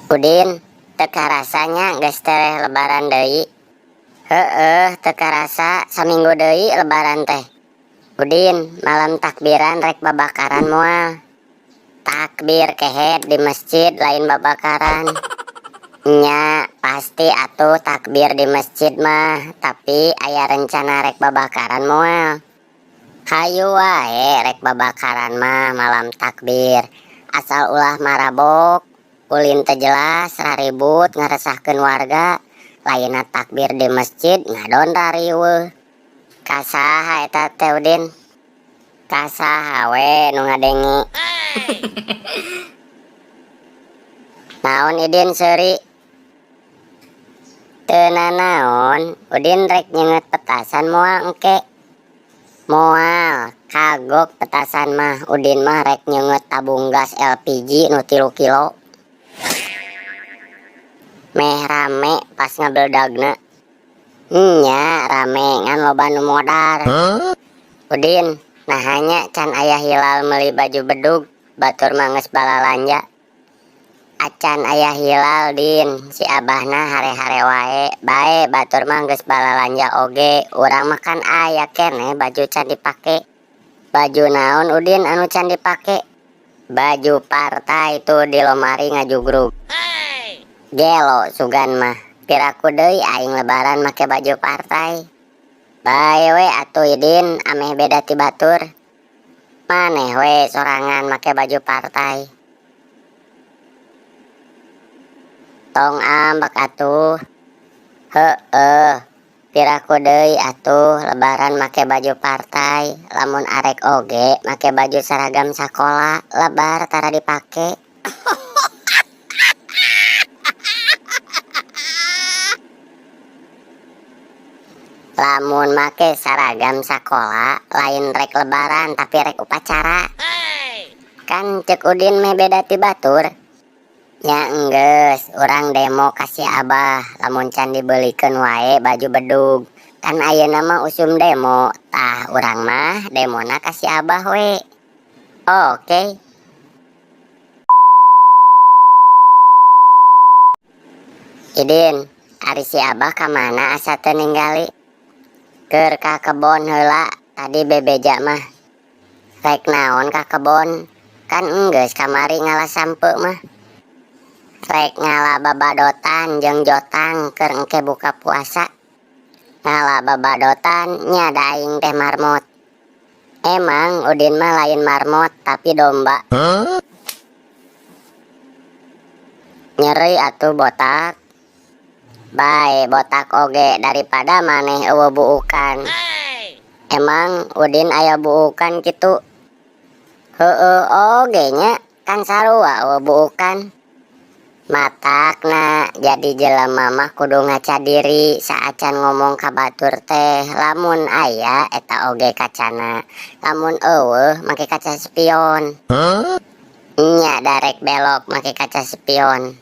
Udin, teu karasa nya geus tereh lebaran deui. Heueuh, teu karasa saminggu deui lebaran teh. Udin, malam takbiran rek babakaran moal? Takbir kehed di masjid lain babakaran. Nya, pasti atuh takbir di masjid mah, tapi aya rencana rek babakaran moal? Hayu wae rek babakaran mah malam takbir. Asal ulah marabok, ulin teu jelas, raribut ngaresahkeun warga, lainna takbir di masjid ngadon rariweuh. Ka saha eta teh Udin? Ka saha we nu ngadenge. Naon Idin seuri? Teu nanaon, Udin rek nyeungeut petasan moal engke. Moal, kagok petasan mah, Udin mah rek nyeungeut tabung gas LPG nu 3 kilo. Meh rame pas ngabeledagna. Nya rame ngan loba nu modar. Udin, naha nya can aya hilal meuli baju bedug, batur mah geus balalanja. Acan aya hilal Din, si abahna hare-hare wae, bae batur mah geus balalanja oge, urang mah kan aya keneh baju can dipake. Baju naon Udin anu can dipake? Baju partai tuh di lomari ngajugrug. Gelo sugan mah, piraku deui aing lebaran make baju partai. Bae we atuh Idin, ameh beda ti batur. Maneh we sorangan make baju partai. Tong ambek atuh. Heueuh, piraku deui atuh lebaran make baju partai, lamun arek oge make baju seragam sakola, lebar tara dipake. Lamun make seragam sakola lain rek lebaran tapi rek upacara. Kan cek Udin meh beda ti batur. Nya enggeus, urang demo ka si Abah lamun can dibelikeun wae baju bedug. Kan ayeuna mah usum demo, tah urang mah demona ka si Abah we. Oke. Idin, ari si Abah ka mana asa teu ninggali? Keur ka kebon heula, tadi bebeja mah. Rek naon ka kebon? Kan enggeus kamari ngala sampe mah. Rek ngala babadotan jeung jotang keur engke buka puasa. Ngala babadotan nya da aing teh marmot. Emang Udin mah lain marmot tapi domba. Huh? Nyeri atuh botak. Bae botak oge daripada maneh eueuh buukan. Emang Udin aya buukan kitu? Heueuh oge nya, kan sarua eueuh buukan. Matakna jadi jelema mah kudu ngaca diri saacan ngomong ka batur teh, lamun aya eta oge kacana, lamun eueuh make kaca spion. Huh? Nya darek belok make kaca spion.